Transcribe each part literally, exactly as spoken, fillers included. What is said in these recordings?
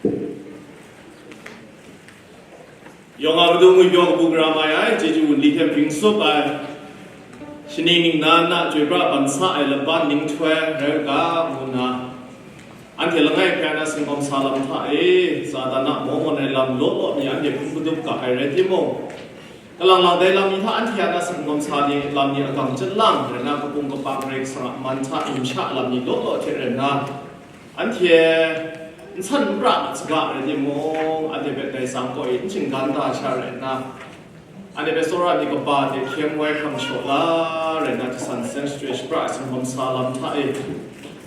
Yawng a matu ngwi pyaw kabu gara mai ai, chyeju wunli hte bring tsup ai, shaning ningnan na chyoi pra ban sa ai laban ninghtoi rai u ga, ngu nna, anhte langai hpe na singkawm sa lam hta e, Satan a maw mawn ai lam law law ni anhte hkrum kadup ga ai rai timung, kalang lang dai lam ni hta anhte a na singkawm sa ni lam ni agang chyalang rai na, kapung kapang Karai Kasang a man hta numsha lam ni law law hte rai nna, anhte n san n pra mat saga rai timung, anhte hpe Karai Kasang kaw e n shinggan da sha rai nna, anhte hpe tsawra ni kaba hte hkyem wai hkrang shaw la rai nna, jasan seng shachyoi shapra ai singkawm sa lam hta e,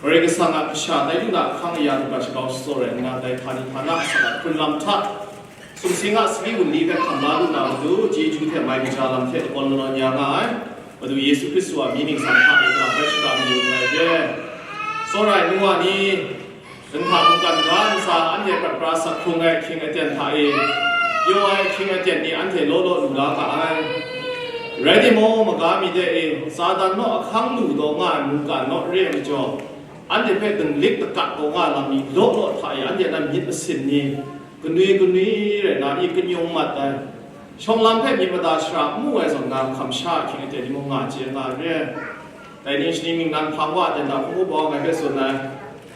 Karai Kasang a kasha tai lu na ahkang aya lu ga shakau shatsawt rai nna, dai hpa ni hpa na asak a hkrun lam hta, sumsing a sali wunli hpe hkam la lu na matu, chyeju hte mai kaja lam hte lakawn lanawn ya nga ai Madu Yesu Hkristu a mying ningsang hta e, kalang bai shada mayu nngai re. Tsawra ai nu wa ni, Nhtang mungkan ga ntsa anhte prat pra sak hkrung ai ahkying aten hta e, pyaw ai ahkying aten ni anhte law law lu la ga ai. Rai timung, maga mi de e, Satan naw ahkang lu taw nga ai mungkan naw re ai majaw, anhte hpe dinglik dakat taw nga ai lam ni law law hta e, anhte nan myit masin ni, kanwi kanwi rai na i kanyung mat ai, shawng lam hpe myit mada shara n mu ai zawn na, hkam sha ahkying aten ni mung nga chye nga ai re. Dai ning shaning ningnan hpang wa ten hta hkungga baw ngai hpe tsun ai.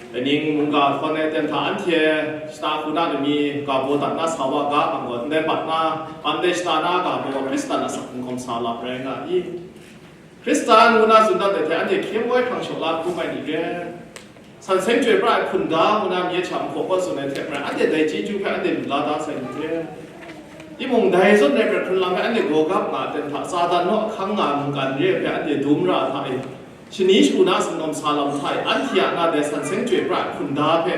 Dai ning mungga htawn ai ten hta anhte shata hku na lami ga baw dat na sa wa ga, ang gaw ndai mat na, ndai shata na ga baw Hkristan a asak hkungga sa lam rai nga i? Hkristan ngu na tsun dat ai hte anhte hkyem wai hkrang shaw la hkrum ai ni re. San seng chyoi pra ai hkunda ngu na mye hta nhkaw kawt tsun ai hte maren, anhte dai chyeju hpe anhte lu la da sai ni hte. Timung dai zawn rai prat hkrun lam hpe anhte gawgap nga ai ten hta, Satan naw ahkang nga ai mungkan re ai hpe anhte dum ra hta e, shani shagu na singdawm sa lam hta e, anhte a na dai san seng chyoi pra ai hkunda hpe,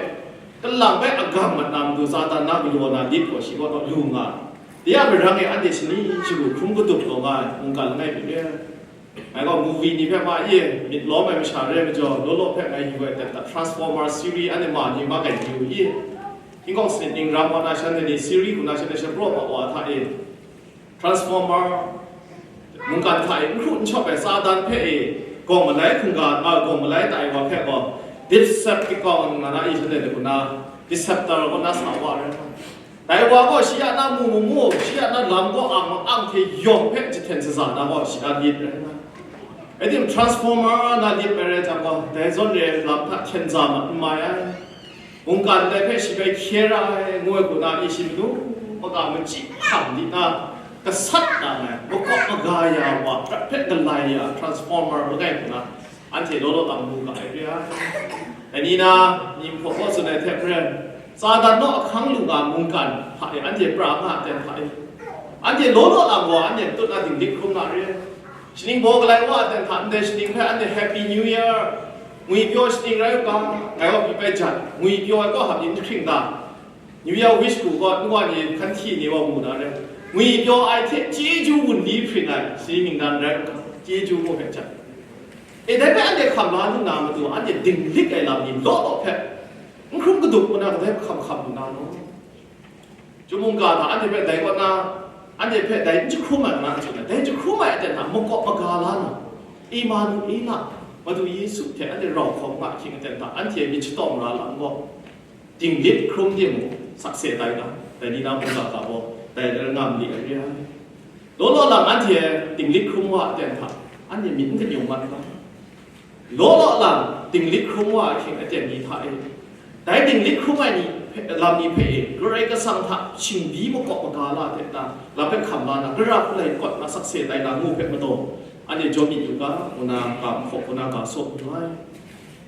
kalang bai agam mat na matu Satan na galaw na lit gaw shi kaw naw lu nga ai. Dai a marang e anhte shani shagu hkrum kadup taw nga ai mungkan langai mi re. Ngai gaw movie ni hpe ma ye, myit lawm ai masha re ai majaw, law law hpe ngai yu ai dan hta, Transformer series anhte ma ni ma gai yu i? Htingkawng sanit ning ram wa na shanhte ni series hku na shanhte shapraw ma wa hta e, Transformer mungkan hta e n hkru n shawp ai Satan hpe e, gawng malai hkungga, a, gawng malai tai wa hpe gaw, Decepticon nga na i shanhte ni hku na, Deceptor kaw na sa wa ai. Dai wa gaw shi a na mu mu mu, shi a na lam gaw ang ang hte yawng hpe jahten shaza na gaw shi a lit rai nna, rai tim, Transformer na lit ai rai jang gaw, dai zawn re ai lam hta hten za mat n mai ai. Mungkan dai hpe shi bai hkye ra ai, ngu ai hku na, i shi manu maka machyi hkam di na, gasat na ai, makawp maga ya wa, prat hpe galai ya, Transformer langai hku na, anhte law law lang mu ga ai re ai. Dai ni na, ni nhpaw kaw tsun ai hte maren, Satan naw ahkang lu nga mungkan hta e anhte pra nga ai ten hta e, anhte law law lang gaw anhte matut na dinglik hkrum nga re. Shaning baw galai wa ai ten hta, ndai shaning hpe anhte Happy New Year, ngwi pyaw shaning rai u ga, ngai gaw pyi bai jan, ngwi pyaw ai kaw hap yin jahkring ga, New Year wish hku gaw, nu wa ni hkan hti ni wa mu na re. Ngwi pyaw ai hte chyeju wunli hpring ai, shaning ningnan rai u ga, chyeju mu hpe jan. E, dai hpe anhte hkam la lu na matu, anhte dinglik ai lam ni law law hpe, n hkrum kadup nna kadai hkam hkam lu na law? Chyum mungga hta anhte hpe dai kaw na, anhte hpe dai n jahkrum ai nna n tsun ai, dai jahkrum ai aten hta makawp maga la na, Imanu-ela, Madu Yesu hte anhte rau hkawm nga ahkying aten hta, anhte myit shatawng ra lam gaw, dinglit hkrum timung, sakse tai na, dai ni na mungga ga gaw, dai rai nga mali ai re ai. Law law lang anhte dinglit hkrum wa aten hta, anhte myit n kanyung mat ga. Law law lang dinglit hkrum wa ai hkying aten ni hta e, dai dinglit hkrum ai ni hpe, lam ni hpe e, Karai Kasang hta shingbi makawp maga la hte na, lam hpe hkam la na, gara hku lai kawt na sakse tai na ngu hpe madaw, anhte jaw myit yu ga, ngu na ga mahkaw hku na ga sawp yu ai.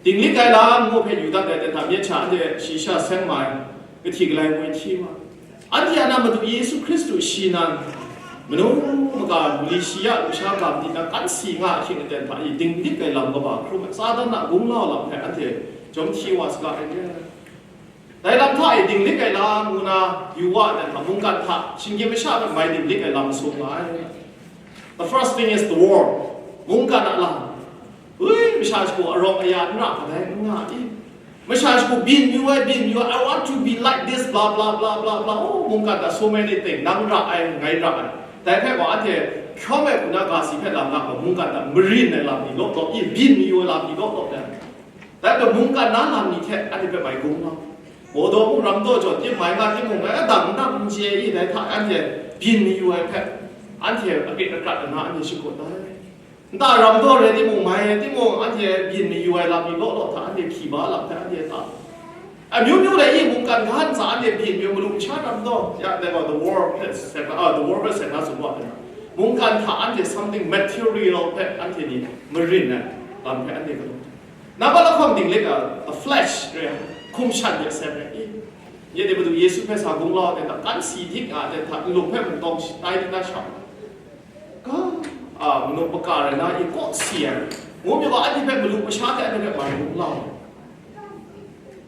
Dinglit ai lam ngu hpe yu dat ai ten hta, myit sha anhte shayi sha seng mai, kahti galai ngoi hti wa, anhte a na Madu Yesu Hkristu shi nan, manu maga, mali shi ya, lusha ga mali na kan si nga ahkying aten hta e, dinglik ai lam kaba hkrum ai, Satan a gunglau lam hpe anhte jawm hti wa saga ai re. Dai lam hta e dinglik ai lam ngu na yu wa ai hta, mungkan hta shinggyim masha hpe mai dinglik ai lam sung nga ai. The first thing is the world. Mungkan a lam. Ui, masha shagu arawng aya n ra kadai n nga i? Masha shagu byin yu ai, byin yu ai, "I want to be like this, blah, blah, blah, blah, blah." Oh, mungkan hta so many things, nang ra ai, ngai ra ai. Dai hpe gaw, anhte hkyawm ai hku na ga si hpe lam nga gaw, mungkan hta marin ai lam ni law law, i, byin mayu ai lam ni law law, dai hpe mungkan na lam ni hte anhte hpe mai gung nga. Gaw daw mung ram daw jaw, tip mai nga timung, eh, dang dang n chye i, dai hta anhte byin mayu ai hpe, anhte akrit akrat nna anhte shakut ai. Nta ram daw rai timung, mai rai timung, anhte byin mayu ai lam ni law law hta anhte hkyi ba lam hpe anhte ta. Amyu myu rai i, mungkan ga ntsa anhte byin mayu, malu masha ram daw, ya, dai gaw, the war hpe seng na, ah, the war hpe seng na tsun wa ai. Mungkan hta anhte something material hpe anhte ni marin ai lam hpe anhte galaw. Nambat lahkawng dinglik a, a flesh re ai, hkum shan de seng ai i. Nye de Madu Yesu hpe sa gunglau ai hta, kan si dik nga ai hta, nlung hpe mungtawng shi-, tai dik na sha, ka, a, manu maka rai na i, kaw si ai, ngu myit ga, anhte hpe malu masha hte anhte hpe mai gunglau ai.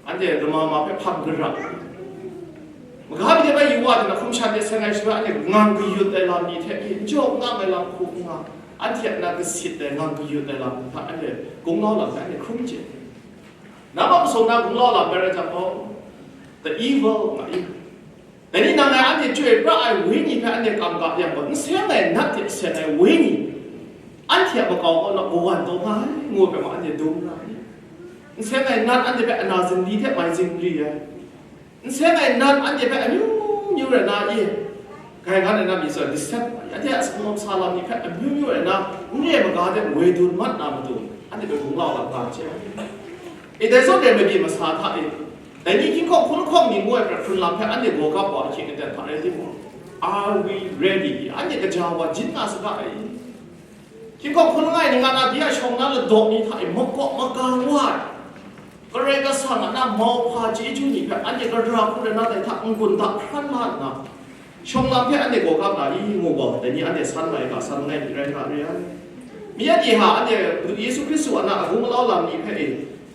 Anhte rama ma hpe hpang gara. Maga mi de bai yu wa de na, hkum shan de seng ai shaloi, anhte ngang kayut ai lam ni hte i, n jaw n ngam ai lam hku n nga, anhte a na kasit ai, ngang kayut ai lam hta anhte gunglau lam hpe anhte hkrum chye. Nambat masum na gunglau lam bai rai jang gaw, the evil nga i. Dai ni nang ngai anhte chyoi pra ai wenyi hpe anhte kam ga yang gaw, n seng ai nat hte seng ai wenyi, anhte a makau kaw na kawan taw nga ai, ngu hpe ma anhte dum ra ai. N seng ai nat anhte hpe ana zingri hte mai zingri ai. N seng ai nat anhte hpe amyu myu rai na i, gaigan ai na mi zawn, dissect, anhte a samu sa lam ni hpe amyu myu rai na, n re maga de woi dun mat na matu, anhte hpe gunglau lam ga hte. E, dai zawn e mabyi masa hta e, dai ni hkying hkawng hkun lahkawng ni ngu ai prat hkrun lam hpe anhte gaw gap wa ahkying aten hta rai timung, are we ready? Anhte kaja wa jin nga saga ai. Hkying hkawng hkun langai ni nga na, di a shawng na ladaw ni hta e makawp maga wa ai, Karai Kasang a na mauhpa chyeju ni hpe anhte gara hku rai na dai hta n-gun da hkran la nna, shawng lam hpe anhte gaw gap na i ngu gaw, dai ni anhte san mai ga, san langai mi rai nga re ai. Mi ya ni ha anhte Madu Yesu Hkristu a na agung alau lam ni hpe e,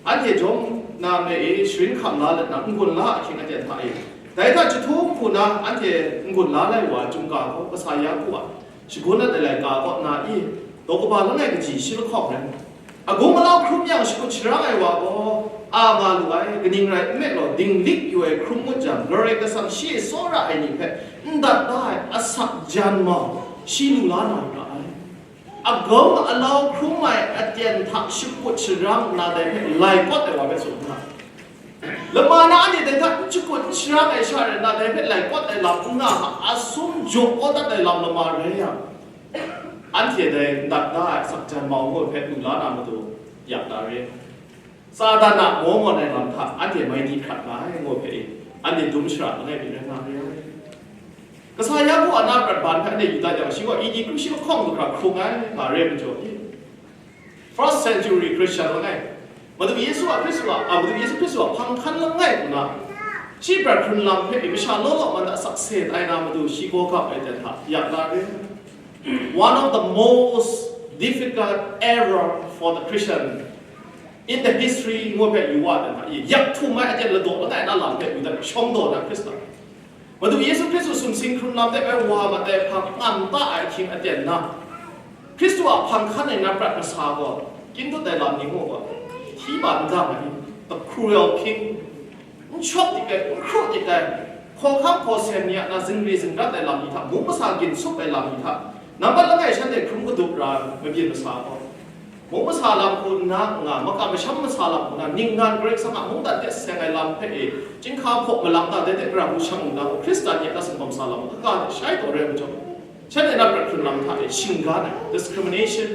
anhte jawm na me e sharin hkam la let na n-gun la ahkying aten hta e, dai hta jahtum hku na anhte n-gun la lai wa ai chyum ga gaw, kasa ya ku ai. Shagun ai laika kaw na i, daw kaba langai kaji shi lahkawng rai nna, agung alau hkrum yang shakut sharang ai wa gaw, a nga lu ai, kaning rai nme law, dinglik yu ai hkrum ngut jang, Karai Kasang shi e tsawra ai ni hpe n dat da ai asak jan mau, shi lu la na ra ai. Agung alau hkrum ai aten hta shakut sharang nna dai hpe lai kawt ai wa hpe tsun hta, lama na anhte dai hta n shakut n sharang ai sha rai nna, dai hpe lai kawt ai lam n nga hta, asum jaw kawt dat ai lam lama rai yang, anhte dai n dat da ai asak jan mau ngu ai hpe lu la na matu, yak na re. Satan a maw mawn ai lam hta anhte mai di hkrat nga ai ngu ai hpe e, anhte dum shara langai mi rai nga re ai. Kasa Yaku a na prat ban hpe anhte yu dat yang, shi gaw A D kru shi lahkawng mahkra hkrung ai nga re ai majaw, First century Christian langai, Madu Yesu a Hkristu a, a, Madu Yesu Hkristu a hpang hkan langai u na, shi prat hkrun lam hpe masha law law man a sakse tai na matu shi gaw gap ai hte hta yak la re. One of the most difficult error for the Christian in the history ngu hpe yu wa ai hta, yak htum ai aten ladaw langai na lam hpe yu dat, shawng daw na Hkristu. Madu Yesu Hkristu sumsing hkrun lam de bai wa mat ai hpang ngam ta ai ahkying aten na, Hkristu a hpang hkan ai na prat masa gaw, kyin dut ai lam ni ngu gaw, hti ba n dang ai, the cruel king, n shawp dik ai, n hkru dik ai, hkawhkam hkawsem ni a na zingri zingrat ai lam ni hta, mung masa ginsup ai lam ni hta, nambat langai shanhte hkrum kadup ra ai mabyin masa gaw, mung masa lam hku nna n nga, makam masham masa lam hku nna, ningnan Karai Kasang a mungdan hte seng ai lam hpe e, chyinghka hpaw malang ta, dai hte gara hku shang nna, Hkristan ni a na sumhkawm sa lam hku, kaga hte shai taw rai ai majaw, shanhte na prat hkrun lam hta e shinggan ai, discrimination,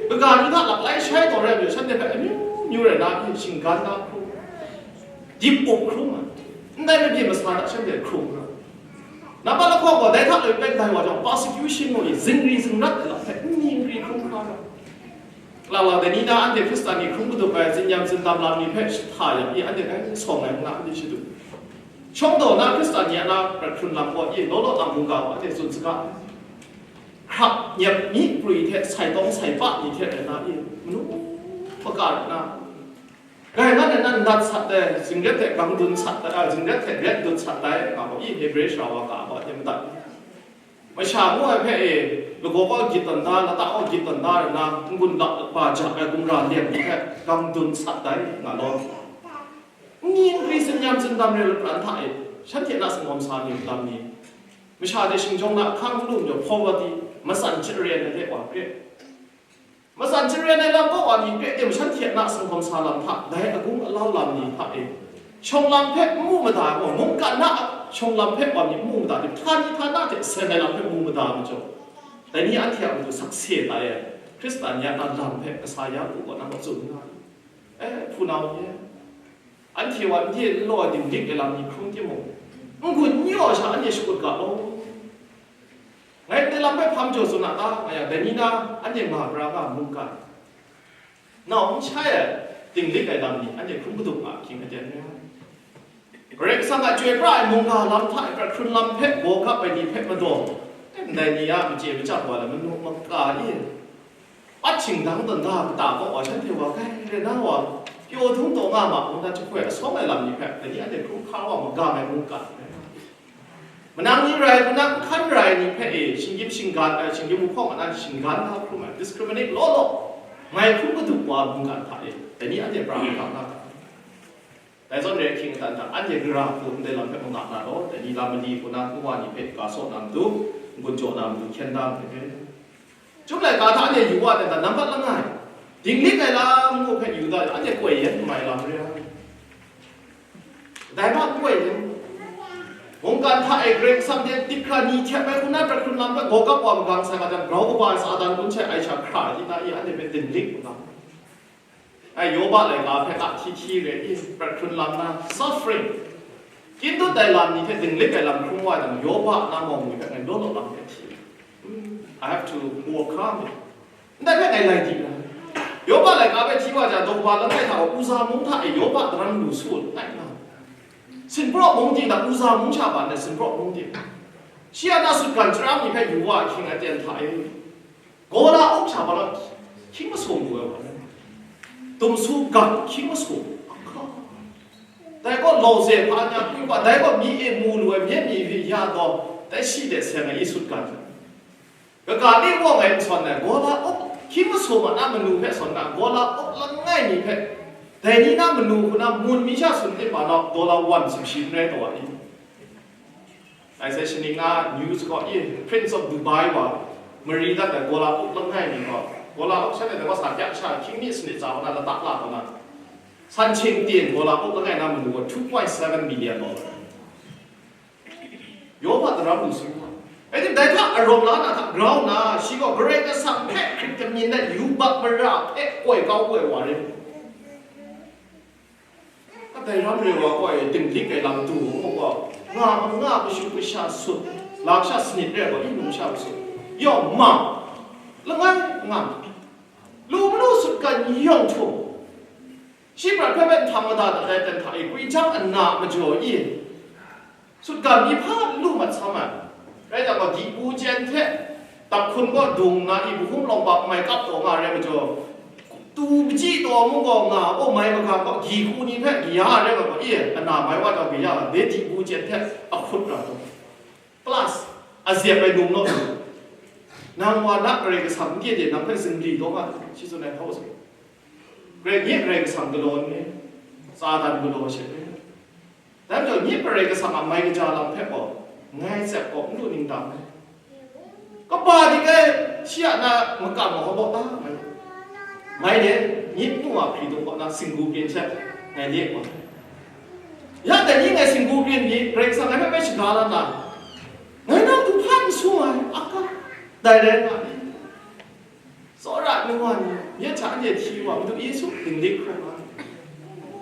kaga ni hta laklai shai taw rai ai majaw, shanhte hpe amyu myu rai na hpe shinggan na hku, dip up hkrum ai, ndai mabyin masa hta shanhte hkrum ai. Nambat lahkawng gaw, dai hta loi pen dai wa jang, persecution ngu i, zingri zingrat ai lam hpe n ni n ri hkrum hkra ai. Lang lang dai ni na anhte Hkristan ni hkrum kadup ai, zinyam zindam lam ni hpe shahta yang i, anhte dai sawng ai nna anhte shadu. Shawng daw na Hkristan ni a na prat hkrun lam gaw i, law law na mungga gaw anhte tsun saga ai. Hkrap nyep myi prwi hte sai tawng sai pa ni hte rai na i, manu maka rai na, gaiman rai na, ndat sat ai, zingret hte gang dun sat ai, a, zingret hte ret dun sat ai, nga gaw i, Hebre sara wa ga gaw hte madat. Masha ngu ai hpe e, lagaw kaw gyit tawn da, lata kaw gyit tawn da rai na, n-gun lap ba ja ai gumra lem ni hpe gang dun sat ai, nga law. N ni n ri, zinyam zindam re ai lapran hta e, shanhte na singawm sa ni lam ni, masha hte shingjawng na ahkang hkalum jaw, poverty, matsan charen ai hte wa hpe, matsan charen ai lam kaw wa ni hpe teng shanhte a na sumhkawm sa lam hta, dai agung alau lam ni hta e, Shawng lam hpe n mu mada gaw, mungkan na a shawng lam hpe wa mi n mu mada, hta ni hta na hte seng ai lam hpe mu mada majaw, dai ni anhte a matu sakse tai ai, Hkristan ya na lam hpe kasa ya u gaw, nang gaw tsun nga ai. Eh, hpunau ni e, anhte wa n de n law ai dinglik ai lam ni hkrum timung, n-gun n yaw sha anhte shakut ga law. Ngai ndai lam hpe hpa majaw tsun a ta, nga yang, dai ni na anhte nga pra nga mungkan, nau n shai ai, dinglik ai lam ni anhte hkrum kadu nga ahkying aten rai ai. Karai Kasang a chyoi pra ai mungga lam hta e, pra hkrun lam hpe gaw gap ai ni hpe madaw, ndai ni a machye machyang wa lam manu maka e, pat shingdang tawn da kata kaw wa, shanhte wa kai rai na wa, pyaw dung taw nga ma, ngu na jahkoi asawng ai lam ni hpe, dai ni anhte hkrum hkra wa magang ai mungkan rai. Manang ni rai, manang hkan rai ni hpe e, shinggyim shinggan ai, shinggyim wuhkawng ana shinggan na hkrum ai, discriminate law law, ngai hkrum kadu wa mungkan hta e, dai ni anhte pra ai hkam na hta. Dai zawn re ahkying aten hta, anhte gara hku ndai lam hpe manga na law, dai ni lam mali hku na, nwa ni hpe ga saw na matu, n-gun jaw na matu, hkyen da matu hpe. Chyum laika hta anhte yu wa dan hta, nambat langai, dinglik ai lam ngu hpe yu da, anhte koi yen n mai lam re ai. Dai hpa n koi yen. Mungkan hta e Karai Kasang hte dik hkra ni hkyep ai hku na, pra hkrun lam hpe gaw gap wa magang sai ga jang, grau kaba ai Satan kun she ai sha hkra ai hta e, anhte hpe dinglik magang. Ai, Yoba laika hpe ka hti hti re i, pra hkrun lam na, suffering. Kintu dai lam ni hte dinglik ai lam hkrum wa jang, Yoba na mawng ni hpe ngai law law lam hpe hti. Hmm, I have to overcome it. Ndai hpe ngai lai di na. Yoba laika hpe hti wa jang, daw kaba langai hta gaw, Uza mung hta e Yoba daram lu su ai ngai na. Sinpraw mung ting hta, Uza mung sha ban ai sinpraw mung ting. Shi a na sutgan chyarang ni hpe yu wa ahkying aten hta e. Gawla up sha ba la hkying masum lu ai wa rai. Tumsu gak hkying masum. Dai gaw lawze hpa nya pyi wa, dai gaw mi e mu lu ai, mye myi hpe ya taw, dai shi de seng ai i sut ga jang, kaga ni gaw ngai n sawn ai, gawla up hkying masum a na manu hpe sawn na, gawla up langai mi hpe, dai ni na manu hku na mun mi sha sun tim ma na, dollar wan sumshi n rai taw ai. Ai sai shaning na news gaw, i, Prince of Dubai wa, mari dat ai gawla up langai mi gaw, gawla up shanhte gaw sa byak sha hkying mi sanit tsa wa na, lata la wa na, san hkying ten gawla up langai na manu gaw two point seven million dollar. Yoba daram lu su wa. Ai tim dai hta arawng la na hta grau nna, shi gaw Karai Kasang hpe hkrit kamyin ai yubak mara hpe koi kau ai wa rai. Kadai ram re wa gaw e, dinglik ai lam du ngu gaw, nga, nga kashu kasha sut, laksha sanit re gaw, i numsha masut, yawng ma, langai nga, lu malu sutgan yawng htum, shi prat hpe hpe nhtang mada dat ai ten hta e, gwi jang ana majaw i, sutgan mi hpa n lu mat sa ma ai. Rai jang gaw, dibu chyen hte, dakhun gaw dung nna i, bahkum lawng bak mai kap taw nga ai rai majaw, tu machyi taw mung gaw nga, aw mai magang gaw, gyi hku ni hpe kaya ai rai nga gaw, i, ana mai wa taw kaya, de dibu chyen hte ahkut ra taw. Plus, a zep ai num naw, nang wa na Karai Kasang n kye de, nang hpe zingri taw nga, shi tsun ai hkau sa. Karai, nye Karai Kasang galaw n re, Satan galaw she re. Dai majaw, nye Karai Kasang a mai kaja lam hpe gaw, ngai tsep gaw n lu ning dang ai. Kaba dik ai, shi a na makam gaw hkawbaw ta mai. Mai de, nye nu a hkri dung kaw na singgu krin hte ngai le wa. Ya dai ni ngai singgu krin ni, Karai Kasang ngai hpe bai shaga la na, ngai nang du hpa n sung ai, a ka, dai rai nga ni. Tsawra ai nu wa ni, myit hta anhte hti wa, Madu Yesu dinglik hkrum nga.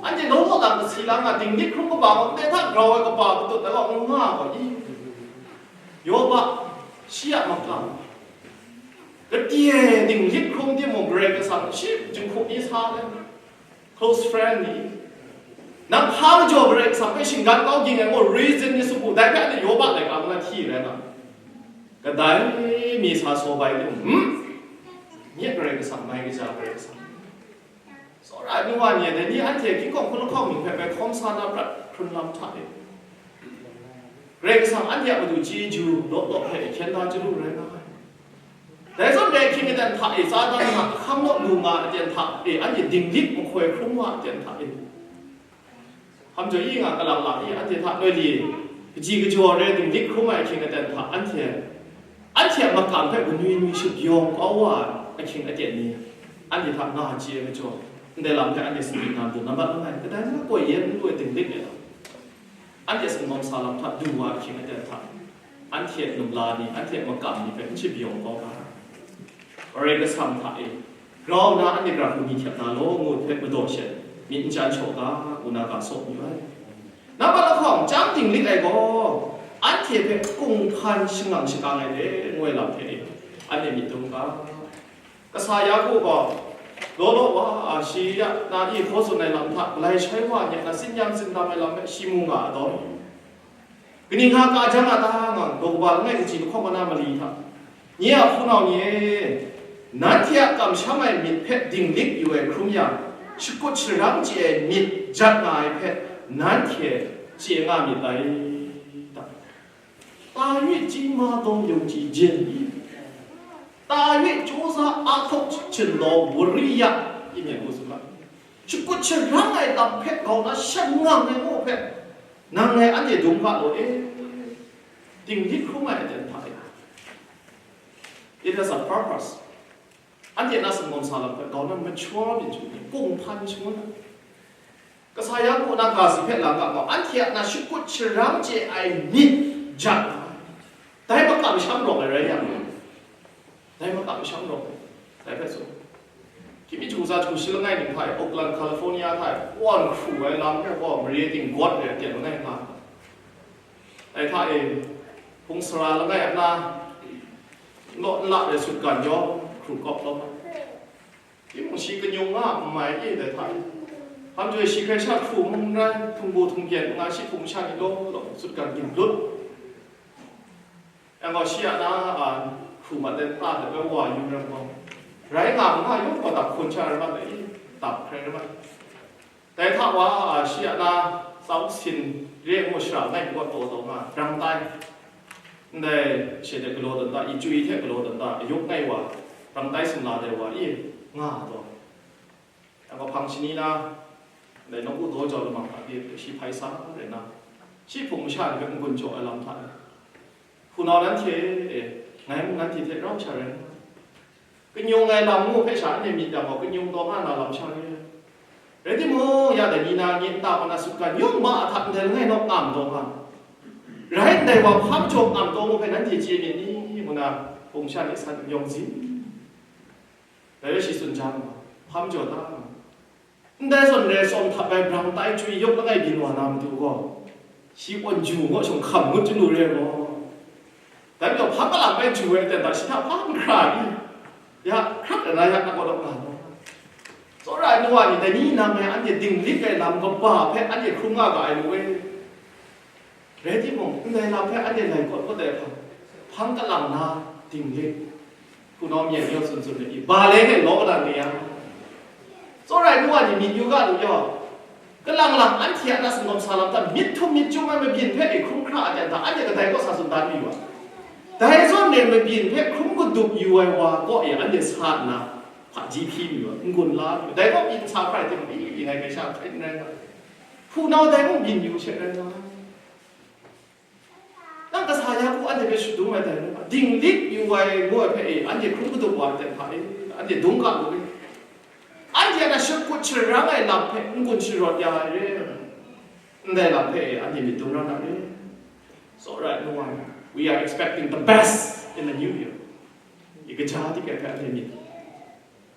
Anhte law law lam kasi la nga, dinglik hkrum kaba gaw, ndai hta grau ai kaba patut ai wa, n nga gaw i? Yoba, shi a makam. Kadai dinglik hkrum timung, Karai Kasang shi jinghku ni sa ai. Close friend ni, nang hpa majaw Karai Kasang hpe shinggan kau ging ai ngu, reason ni sum u, dai hpe anhte Yoba laika ngu na hti rai nga. Kadai mi sa saw bai lu, hmm? Nye Karai Kasang, mai kaja Karai Kasang. Tsawra ai nu wa ni, dai ni anhte hkying hkawng hkun lahkawng mying hpe bai hkawm sa na prat hkrun lam hta e. Karai Kasang anhte a matu chyeju law law hpe hkyen da chyalu rai nga ai. Dai zawn re, hkying aten hta e, Satan a hkam naw lu nga aten hta e, anhte dinglik mahkoi hkrum nga aten hta e, hkam jaw i nga, kalang lang i, anhte hta noi li, kaji kajaw re, dinglik hkrum ai hkying aten hta anhte, anhte a makam hpe kanwi nwi shut yawng kau wa ai ahkying aten ni, anhte hta nga chye ai majaw, Ndai lam hpe anhte sadi na matu, nambat langai, kadai na koi yen n lu ai dinglik ai lam. Anhte singawm sa lam hta du wa ahkying aten hta, anhte a num la ni, anhte a makam ni hpe n shabyin kau ga, Karai Kasang hta e grau nna anhte gara hku ni hkyep na law, ngu hpe madaw sha, myit n chyan shaw ga, ngu na ga saw mayu ai. Nambat lahkawng, chyam dinglik ai gaw, anhte hpe kunghpan shangang shakang ai hte, ngu ai lam hpe anhte myit dum ga. Kasa Yaku gaw, law law wa, a, shi ya na i hkaw tsun ai lam hta, galai shai wa ni a na tsin yan tsindam ai lam hpe shi mu nga a taw, kaning ha ka jang a ta nga, daw kaba langai kaji lahkawng kana mali hta, nye a hpunau ni e, nanhte a kamsham ai myit hpe dinglik yu ai hkrum yang, shakut sharang chye ai myit jat nga ai hpe, nanhte chye nga myit dai. 大卫金马都有几件衣服，大卫 jaw sa a hkawk chin law wuri ya, i myit ngu sumla, shakut sharang ai lam hpe grau na shangang ai ngu hpe, nang ngai anhte dum ga law e, dinglik hkrum ai aten hta e. It has a purpose. Anhte na singawm sa lam hpe grau na mature byin shangun, kunghpan shangun ai. Kasa Yaku na ga si hpe lang ga gaw, anhte a na shakut sharang chye ai myit jat na, dai makam sham rawng ai rai yang, dai makam sham rawng ai, dai hpe tsun. Hkying mi hkungga hkungga shi langai ning hta e, Oakland, California hta e, wan hkru ai lam gaw, mare ting gawt re ai ten langai nga. Dai hta e, hpung sara langai a na, n law n la re sutgan yawng hkru kawp lawm ai. Timung shi kanyung nga n mai e dai hta e. Hpang joi shi hkrai sha hkru mung n rai, htung bu htung byen n nga, shi hpung masha ni law law sutgan ginblut. Yang gaw shi a na, a, hkru mat ai nta hte bai wa yu rai gaw, rai nga n nga yawng gaw dap hkun sha rai mat ai, dap hkrai rai mat ai. Dai hta wa, a, shi a na, tsau sin re ngu shara ngai kaw taw taw nga, brang tai. Ndai she hte galaw dan ta, i chyoi hte galaw dan ta, ayuk ngai wa, brang tai sumla dai wa i nga taw. Yang gaw hpang shani na, ndai nawku daw jau lamang hta pyi, shi hpai sa rai na, shi hpung masha ni hpe n-gun jaw ai lam hta e, hpunau nanhte e, ngai mung nanhte hte rau sha rai nna, kanyung ai lam ngu hpe sha anhte myit yang gaw, kanyung taw nga na lam sha re ai. Rai timung, ya dai ni na, nye nta gaw na sutgan yawng ma a hta ndai langai naw ngam taw nga, rai ndai wa hpa majaw ngam taw ngu hpe nanhte chye myit ni? Ngu na hpung masha ni san n yawng zin. Dai rai shi tsun jang, hpa majaw ta nga. Ndai zawn re tsawm hta bai brang tai chyoi yawk langai byin wa na matu gaw, shi awn ju ngaw shawng hkam ngut chyalu re ai gaw, dai majaw hpa malang bai ju ai aten hta shi hta hpa n hkra ni? Ya, hkrak ai na ya na kaw lawk nga law. Tsawra ai nu wa ni, dai ni nang e anhte dinglik ai lam kaba hpe anhte hkrum nga ga ai lu e. Rai timung, ndai lam hpe anhte lai kawt kawt ai hpang, hpang kalang na dinglik, hpunau myen yaw tsun tsun ai, Bale hte law kata ni yang, tsawra ai nu wa ni myit yu ga lu yaw, kalang lang anhte a na singawm sa lam hta myit htum myit chyum ai mabyin hpe e hkrum hkra ai hta, anhte kadai kaw sa tsun dan mayu ai. Dai zawn e mabyin hpe hkrum kadup yu ai wa kaw e anhte sa nna, hpaji hpyi mayu ai, n-gun la mayu ai. Dai kaw byin sa hkrai timung, i, i ngai hkrai sha hkrai n rai nga ai. Hpunau dai mung byin yu she rai nga ai. Nang kasa Yaku anhte hpe shadum ai dai rai nga, dinglik yu ai ngu ai hpe e, anhte hkrum kadup wa ai hte hpa e, anhte dum ga lu e. Anhte a na shakut sharang ai lam hpe n-gun sharawt ya ai re. Ndai lam hpe e, anhte myit dum ra na re. Tsawra ai nu wa, we are expecting the best in the new year. I kaja dik ai hpe anhte myit.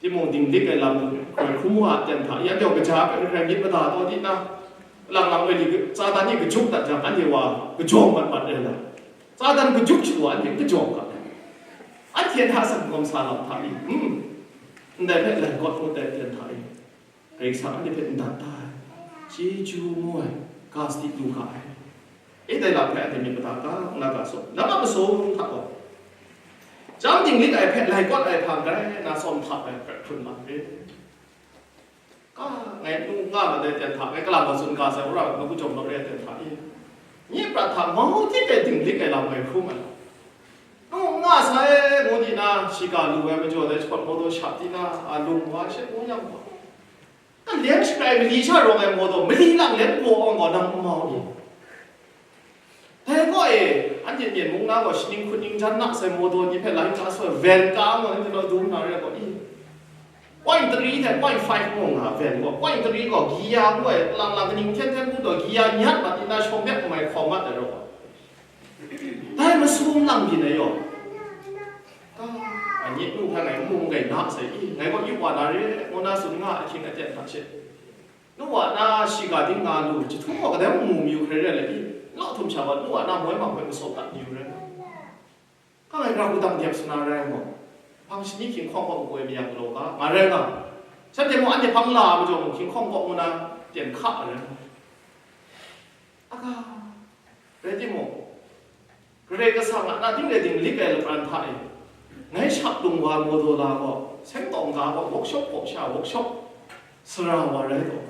Timung dinglik ai lam hkoi hkrum wa ai ten hta, yan jau kaja hpe hkrai myit mada taw di na, lang lang e ni, Satan ni kajuk dat jang, anhte wa kajawng mat mat rai la, Satan kajuk shagu anhte n kajawng ga, anhte hta singawm sa lam hta i, hmm, ndai hpe lai kawt ngut ai ten hta i, Karai Kasang anhte hpe n dat da ai, chyeju mu ai, ga sadi lu ga ai. E, dai lam hpe anhte myit mada ga, n na ga saw, nambat masum hta gaw, chyam dinglik ai hpe lai kawt ai hpang rai nna, tsawm hta ai hpe hkrun ma re. Ka, ngai nu nga mat ai ten hta, ngai kalang gaw tsun ga sai, wora nawku jawm naw re ai ten hta e, nye prat hta mau hte dinglik ai lam ngai hkrum ai. Nu nga sai, ngu di na, shiga lu ai majaw dai shakawt mawdaw shap di na, a lung wa she ngu yang gaw, ka leng shakrai mali sha rawng ai mawdaw, mali lang leng baw awng gaw nang n mau ni? Dai gaw e, anhte Myen mung na gaw shaning hkun ning jan na sai mawdaw ni hpe lai hta soi, ven ka ngu anhte naw dum na re ai gaw i? Point three hte point five mung nga pen gaw, point three gaw giya ngu ai, lang lang kaning hten hten hku taw, giya nyat mat nna shawng mek mai hkawm mat ai rau. Dai masum lang byin ai yaw. Anyi nu hkra ngai n mu n gai na sai i, ngai gaw yu wa na re, ngu na tsun nga ahkying aten hta she. Nu wa na shiga ding nga lu, jahtum gaw kadai mung mu mayu hkrai re ai i, law htum sha wa, nu wa na moi ma hpe masawp dat mayu rai. Ka ngai ra hku dang dep sa na rai gaw, hpang shani hkying hkawng gaw makoi mayang galaw ga, nga rai nga. Shanhte mung anhte hpang la majaw mung hkying hkawng gaw ngu na, ten hka ai rai. Aga, rai timung, Karai Kasang a na ding le ding lik ai lapran hta e, ngai shap lung wa Modola gaw, seng tawng ga gaw, workshop gaw sha workshop sara wa rai taw.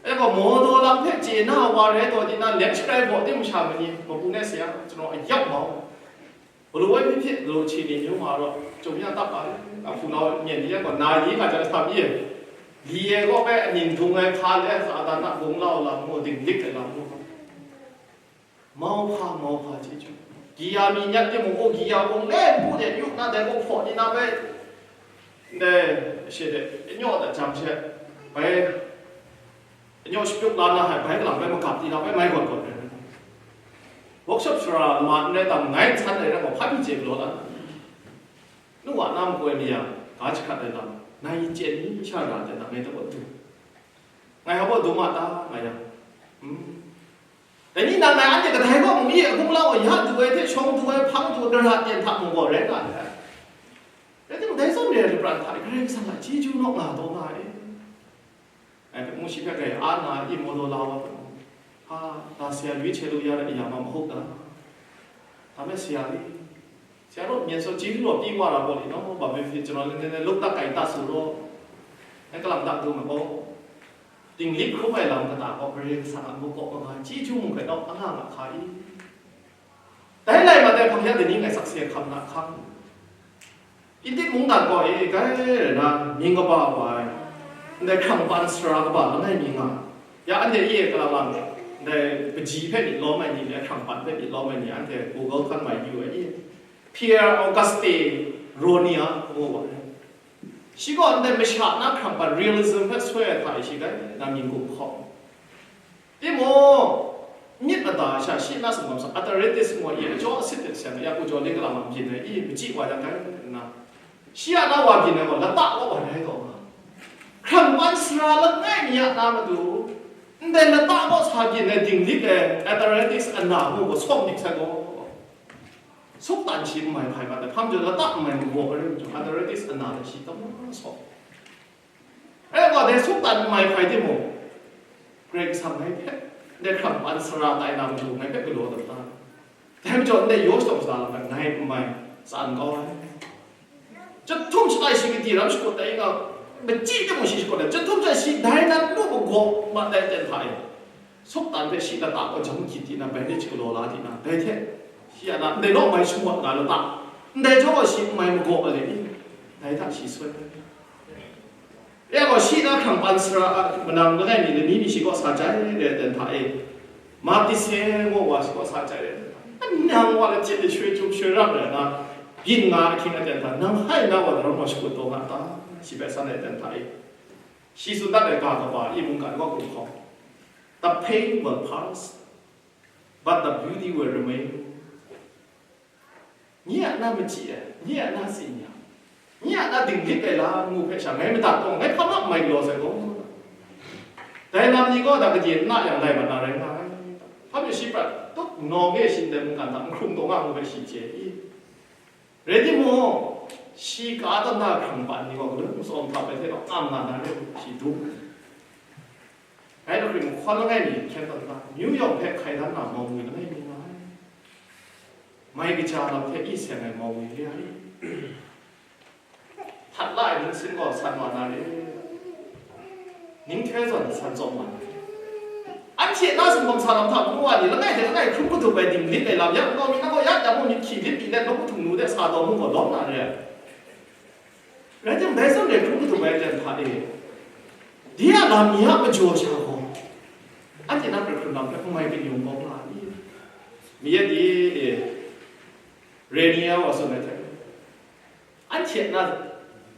E gaw, Modola hpe chye na wa rai taw, di na lek sharai baw tim masha mani, mapu ne saya, chanaw a yap mau. Galu woi hpyi hpyi, galu hti ni myu ma raw, chyum ya tap ai, a hpunau myen ni yan gaw, na yi hka jang sa mi e. Li e gaw bai aning dung ai hka le, sa dan na bung lau lam mu, dinglik ai lam mu. Mau hpa, mau hpa chyeju. Gi ya mi nyat timung, o, gi ya bung le, npu de, yu na dai gaw hpaw ni na bai, ndai, she de, anyaw da jang she, bai, anyaw shapyuk la na hai, bai kalang bai magap di na bai, mai gawn gawn rai. Workshop sara ma n rai tam, ngai n san ai rai gaw, hpa mi chye galaw la. Nu wa na makoi mi yang, ga jahkrat ai lam, na yin chyen ni sha ra ai lam, ngai hta gaw du. Ngai hpa gaw du ma ta, nga yang. Hmm. Dai ni nang ngai anhte kadai gaw mung i, a hkunglau a ya du ai hte, shawng du ai, hpang du ai, gara ten hta mung gaw rai nga ai. Rai timung, dai zawn re ai lapran hta e, Karai Kasang a chyeju naw nga taw nga ai. Ngai hpe mu shi hpe kai a na, i Modola wa hpe mu. Ha, da saya lui che lu ya rai ya ma mahup da. Da me saya li. Saya rawt myen saw chyeju law pyi wa ra gaw li naw, ba me hpyi chanaw le le luk tak kai tak su law. Ngai kalang tak du ma gaw. Dinglik hkrum ai lam kata gaw Karai Kasang a muk kaw maga chyeju mung hpe naw a nga nga hka i? Dai lai mat ai hpang ya dai ni ngai sakse hkam na hkang. Intit mungdan gaw e, kai rai na, mying kaba wa ai, ndai hkrang pan sara kaba langai mi nga, ya anhte e kalang lang, ndai kaji hpe myit lawm ai ni le hkrang pan hpe myit lawm ai ni, anhte Google hkan mai yu ai i, Pierre Auguste Renoir ngu wa ai. Shi gaw ndai masha na hkrang pan realism hpe soi ai hta e shi kai na mying gum hkawm. Timung, myit mada sha shi na sumgam sa, arthritis ngu ai, ajaw asit hte seng ai, ya ku jaw le kalang lam byin ai, i, machyi wa yang kai nna, shi a na wa byin ai gaw, lata kaw wa rai taw nga. Hkrang pan sara langai mi a na matu, ndai lata kaw sa byin ai dinglik ai, arthritis ana ngu gaw sawm dik sai gaw. Suktan shi n mai hpai mat ai, hpa majaw lata n mai magaw ai rai majaw, arthritis ana hte shi tam sawm. Rai wa, dai suktan n mai hpai timung, Karai Kasang ngai hpe, ndai hkrang pan sara tai na matu ngai hpe galaw dat ta. Dai majaw ndai yaw shadawn shada lam hpe ngai n mai, tsan kau ai. Chyahtum shatai shi gadi ram shakut ai nga, machyi timung shi shakut ai, chyahtum shatai shi dai nan nu magaw mat ai ten hta e. Suktan hpe shi lata kaw jang hkyit di na, bandage galaw la di na, dai hte shi a na ndai naw mai shangut nga lata, ndai jaw gaw shi n mai magaw ai le ni, dai hta shi soi ai. Ya gaw, shi na hkrang pan sara a manang langai mi lani mi shi kaw sa jai re ai ten hta e, Matise ngu wa shi kaw sa jai re ai ten hta e, nang wa le htit de shoi chyum shoi rap rai na, byin nga ahkying aten hta, nang hai na wa daram wa shakut taw nga ta? Shi hpe san ai ten hta e, shi tsun dat ai ga kaba i mungkan wa hkum hkawm, "The pain will pass, but the beauty will remain." Nye a na machyi ai, nye a na tsin yang, nye a na dinglik ai lam ngu hpe sha ngai madat taw, ngai hpa na mai galaw sai gaw, dai lam ni gaw da gade n na yang lai mat na rai nga ai. Hpa mi shi prat tup nawng e shi ndai mungkan hta n hkrum taw nga ngu hpe shi chye i? Rai timung, shi ka tawn da hkrang pan ni gaw galun matsawm hta bai hte rau ngam nga na rai, shi dum. Ngai lahkring mahkawn langai mi hkyen tawn da, New York hpe hkai dan na mawngwi langai mi nga ai. Mai kaja lam hte i seng ai mawngwi re ai. Htat la ai ningsin gaw san wa na re. Ning hte zawn san tsawm wa na re. Anhte na sumgang sa lam hta mung wa ni langai hte langai hkrum hkadup ai dinglit ai lam, ya nkau mi na gaw ya jang mung myit hkyi lit mi let, nawku htung nu de sa taw mung gaw lawm na re ai. Rai timung, dai zawn re hkrum hkadup ai lam hta e, de a lam mi a majaw sha gaw, anhte na hkrai hkrun lam hpe n mai kanu bawng nga ai. Mi yet ni e, Renia wa tsun ai hte, anhte na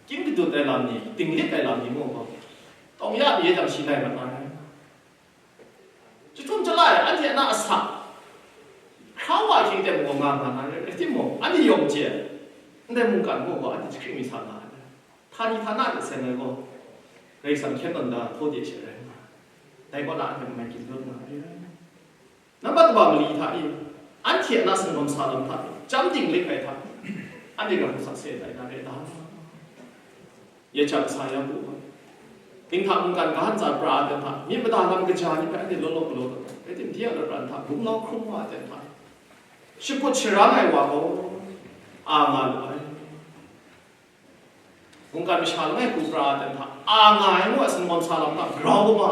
King kadut ai lam ni, dinglik ai lam ni mung gaw, tawng ya mi e jang shi lai mat na rai. Chyahtum chyalai, anhte a na asak, hkra wa hkying teng gaw nga nga na rai, rai timung, anhte yawng chye, ndai mungkan mung gaw anhte jahkring mi sa nga ai. Htani htana hte seng ai gaw, Karai Kasang hkyen tawn da htaw de she rai nga ai. Dai kaw na anhte mai ginlun nga ai rai. Nambat kaba mali hta e, anhte a na singawm sa lam hta e, chyam dinglik ai hta e, anhte gaw hkrusak se ai na re ai ta? Ya jang sa ya bu, dinghta mungkan ga ntsa pra ai ten hta, myit mada lam kaja ni hpe anhte law law galaw dat ai, rai timung, di a lapran hta gumlau hkrum wa ai ten hta, shakut sharang ai wa gaw a nga lu ai. Mungkan masha langai hku pra ai ten hta, a nga ai ngu ai singawm sa lam hta grau kaba,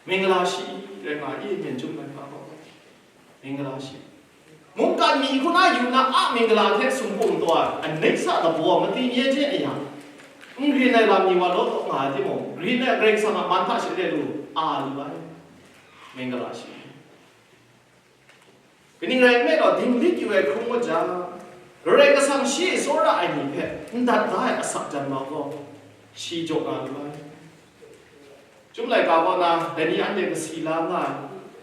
mingla shi rai nga i, myen chyum ai hpa gaw, mingla shi. Mungkan mi hku na yu na a mingla hte sumpu taw ai, anit sa dabaw mati nye hte a yang, n grin ai lam ni wa law taw nga ai timung, grin ai Karai Kasang a man hta share lu a lu ai, mingla shi. Kaning rai nme law, dinglik yu ai hkrum ngut jang, Karai Kasang shi e tsawra ai ni hpe n dat da ai asak jan ma gaw, shi jaw na lu ai. Chyum laika kaw na, dai ni anhte kasi la nga ai,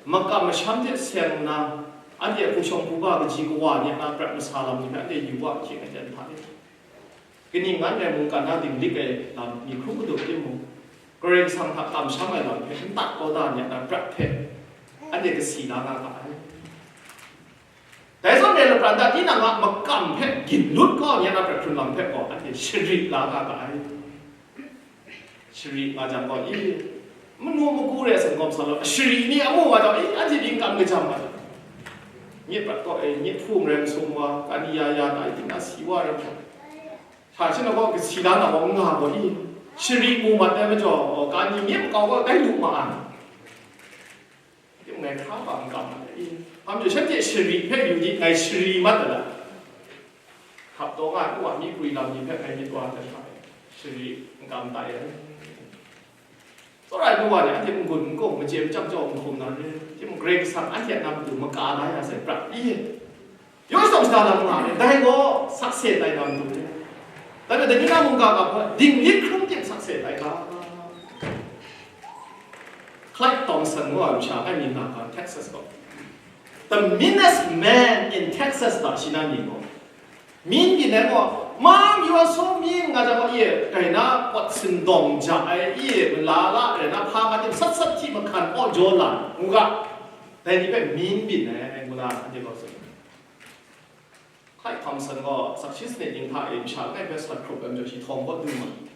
makam masham hte seng nna, anhte a hpung shawng hpung ga kaji kawa ni a na prat masa lam ni hpe anhte yu wa hkying ai ten hta e. Kaning ngan rai mungkan na dinglik ai lam ni hkrum madup timung, Karai Kasang hta kamsham ai lam hpe n tat kau da ni a na prat hpe anhte kasi la nga ga ai. Dai zawn e, lapran hta tinang a makam hpe ginlut kau ni a na prat hkrun lam hpe gaw anhte shari la nga ga ai. Shari nga jang gaw, i, manu magu re singawm sa law, shari ni amu wa jang, i, anhte myit kam kajam wa jang, myit prat kaw e, myit hpung rai masum wa, kani ya ya tai, tinang si wa rai gaw, hta shin gaw, kasi la na gaw, nga gaw, i, shari mu mat ai majaw, kani myit makau gaw, tai lu ma ai. Yu ngai hkra bang kam ai, hpa majaw shanhte shari hpe yu di, ngai shari mat ai la. Hkap taw nga ai, wa mi prwi lam ni hpe ngai myit wa ai hta e, shari n kam tai ai. Tsawra ai nu wa ni anhte n-gun n-gung, machye machyang jaw n hkum na re, timung Karai Kasang anhte a na matu maka la ya sai prat i. Yawng shadawn shada lam nga ai, dai gaw sakse tai na matu re. Dai majaw, dai ni na mungga ga hpe dinglik hkrum tim sakse tai ga? Clyde Thompson ngu ai masha, ai mi nga ga, Texas gaw, the meanest man in Texas, da shi na mi gaw, min byin ai gaw, Mom, you are so mean, nga jang gaw, i, kai na, pawt sindawng ja ai, i, mala la rai na, hpa nga tim sat sat hti mahkan aw jaw la, ngu ga, dai ni hpe min byin ai, ngu na, anhte gaw tsun. Clyde Thompson gaw sakshi sanit ning hta e masha langai hpe sat hkrup ai majaw, shi htawng kaw du ma ai.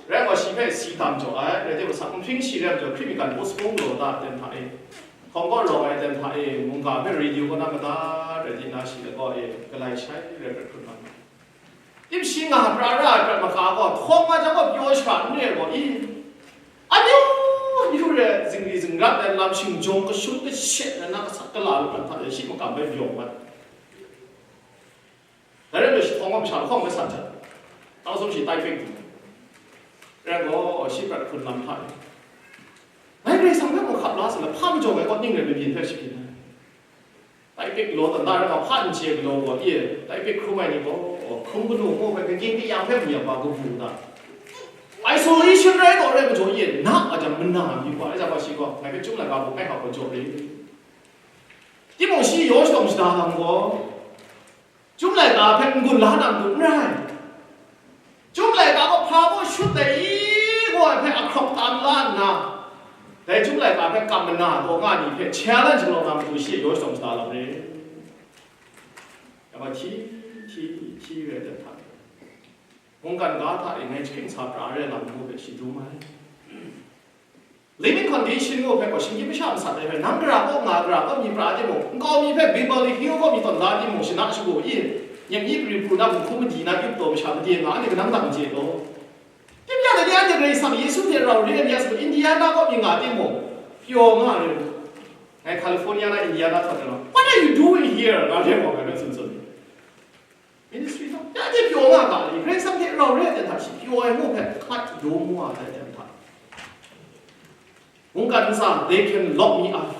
Rai gaw, shi hpe si dam jaw ai, rai timung, asak nhpring shi rai majaw, Hkrit mi kan postpone law da ai ten hta e, htawng kaw rawng ai ten hta e, mungga hpe radio kaw na mada rai di na, shi lagaw e galai shai rai prat hkrun ma ai. Tim shi nga pra ra ai prat mahka gaw, htawng nga jang gaw, pyaw shara n re ai gaw, i, amyu myu re, zingri zingrat ai lam, shingjawng kashun kashet ai na, kasat kala lu prat hta e, shi makam hpe yawng mat. Dai rai nna, shi htawng gaw masha lahkawng hpe sat jat, tau sum shi tai pik du. Rai gaw, shi prat hkrun lam hta e, ngai Karai Kasang hpe mung hkap la sa na, hpa majaw ngai kaw ning rai mabyin hpe shabyin ai. Tai pik galaw tawn da rai gaw, hpa n chye galaw gaw, i, tai pik hkrum ai ni gaw, hkrum kanu ngu hpe, kagying kayang hpe mu yang wa kabu da. Isolation rai gaw rai majaw, i, na a jang mana mi wa, rai jang gaw, shi gaw ngai hpe Chyum laika mung kai hkap gaw jaw re. Timung shi yaw shadawn shada lam gaw, Chyum laika hpe n-gun la na matu n rai. Chyum laika gaw hpa baw shut ai i, ngu ai hpe ahkrawk tam la nna, dai Chyum laika hpe kam mana taw nga ni hpe challenge galaw na matu shi e yaw shadawn shada lam re. Ya ma hti, hti, hti re ai hta e, mungkan ga hta e ngai jahkring sa pra re lam ngu hpe shi dum ai. Living condition ngu hpe gaw, shinggyim masha masat ai hpe, nang gara kaw nga, gara kaw mi pra timung, nkau mi hpe Beverly Hill kaw mi tawn da timung, shana shagu i, nyem ni pri pru na, hkum madi na, yup taw masha made nga, anhte kanang dang chye law. Tim ya dai ni, anhte Karai Kasang Yesu hte rau re ai ni a sagu, Indiana kaw mi nga timung, pyaw nga re. Ngai California na Indiana htawn ai rawng, "What are you doing here?" nga re gaw, ngai hpe tsun tsun. Ministry hta, ya de pyaw nga ga ni, Karai Kasang hte rau re ai ten hta, shi pyaw ai ngu hpe hkat dum wa ai ten hta. Mungkan ntsa, they can lock me up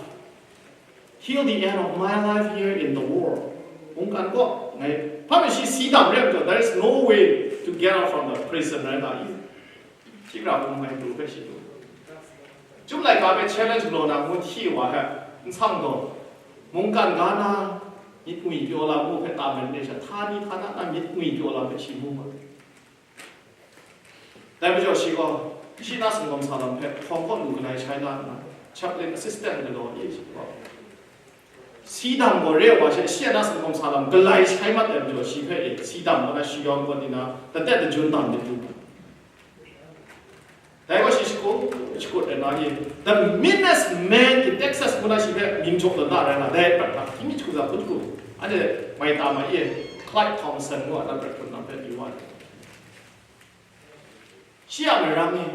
till the end of my life here in the world. Mungkan kaw, Ngai, hpa mi shi si dam re ai majaw, there is no way to get out from the prison, rai nga i. Shi gara hkrum ngai pru hpe shi du. Chyum laika hpe challenge galaw na ngu hti wa hpe, n sang gaw, mungkan ga na, myit ngwi pyaw lam ngu hpe ta men re sha, htani htana na myit ngwi pyaw lam hpe shi mu ma. Dai majaw shi gaw, shi na singkawm sa lam hpe hpawng kaw lu galai shai la nna, chaplain assistant galaw e shi gaw, si dam gaw re ai wa she, shi a na singkawm sa lam galai shai mat ai majaw, shi hpe e, si dam gaw na shi yawng gaw ni na, datet dajun dam myit du. Dai gaw shi shakut, shakut ai na e, the meanest man in Texas ngu na shi hpe mying jaw tawn na rai na, dai prat hta, hkying mi jahku za hkun jahku, anhte mai ta ma e, Clyde Thompson ngu a na prat hkun na hpe yu wa ai. Shi a marang e,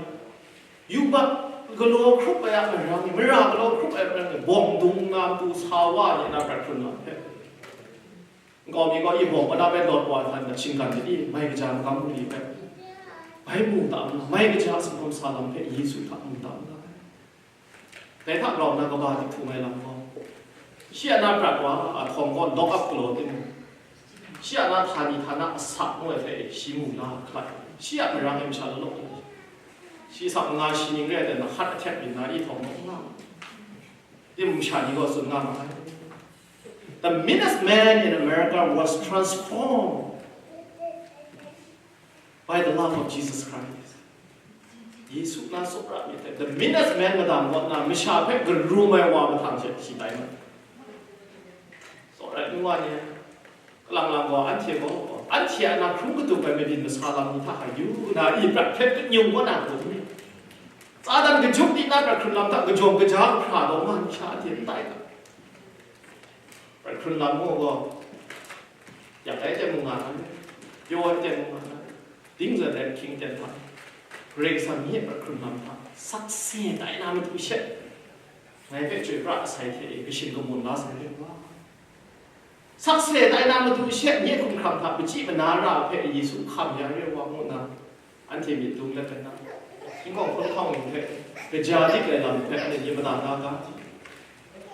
yubak galaw hkrup ai a marang e, mara galaw hkrup ai a marang e, bawng dung na matu sa wa ni na prat hkun na hpe, nkau mi gaw i bawng kata hpe lawt wa htan na shinggan myit i, mai kaja magam bungli hpe bai mu ta nna, mai kaja a singkawm sa lam hpe Yesu hta mu ta nna, dai hta grau na kaba di htung ai lam gaw, shi a na prat wa a htawng gaw lock up galaw timung, shi a na htani htana asak ngu ai hpe shi mu la hkrat, shi a marang e masha law law, shi sak manga shi ning re ai dan na, hat ahtet byin na i htawng gaw n nga, timung sha ni gaw tsun nga ma ai. The meanest man in America was transformed by the love of Jesus Christ. Yesu na tsawra myit hte, the meanest man madang kaw na masha hpe karum ai wa mahtang she shi tai ma. Tsawra nu wa ni, kalang lang gaw, anhte gaw, anhte a na hkrum katup ai mabyin masa lam ni hta hkai yu na, i prat hpe kanyung kaw na hkrum ni, Satan kajup di na prat hkrun lam hta kajawm kaja hkra taw nga ni sha anhte n tai ga. Prat hkrun lam gaw, yak ai teng mung nga na, pyaw ai teng mung nga na, dingzawn ai hkying ten hta, Karai Kasang ni a prat hkrun lam hta sakse tai na matu she, ngai hpe chyoi pra asai hte e kashin kamun la sai re wa. Sakse tai na matu she nye hkumhkrang hta machyi mana ra hpe Yesu hkam ya re wa ngu na, anhte myit dung let ai na, hkying hkawng hpun hkawng ning hpe, kaja dik ai lam hpe anhte nye mada na ga?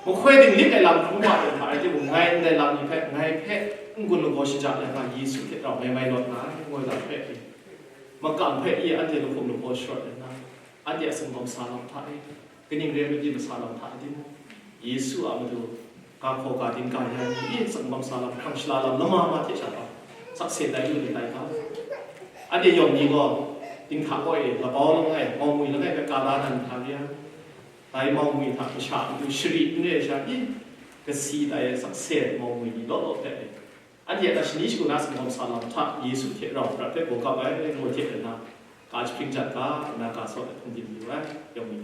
Mahkoi dinglik ai lam hkrum wa ai hta rai timung, ngai ndai lam ni hpe, ngai hpe n-gun lagaw shaja ai nga Yesu hte rau ngai mai lawt nga ai, ngu ai lam hpe, makam hpe i anhte lahkum lahpaw sharawt ai na, anhte a singkawm sa lam hta e, kaning re ai mabyin masa lam hta e timung, Yesu a matu ga hkaw ga ding ga ya ni, i singkawm sa lam, hkrang shala lam, lama ma hte sha hpa, sakse tai lu ni tai hka. Anhte yawng ni gaw, dinghta kaw e, labau langai, maumwi langai hpe ka la na ni hta re ai? Dai maumwi hta masha matu shari n re ai sha i, kasi tai ai sakse maumwi ni law law hpe, anhte a shani shagu na singkawm sa lam hta Yesu hte rau prat hpe gaw kap ai, ngu hte na, ka jahpring jat ga, na ga sawt ai hpung dim yu ai, yawng ni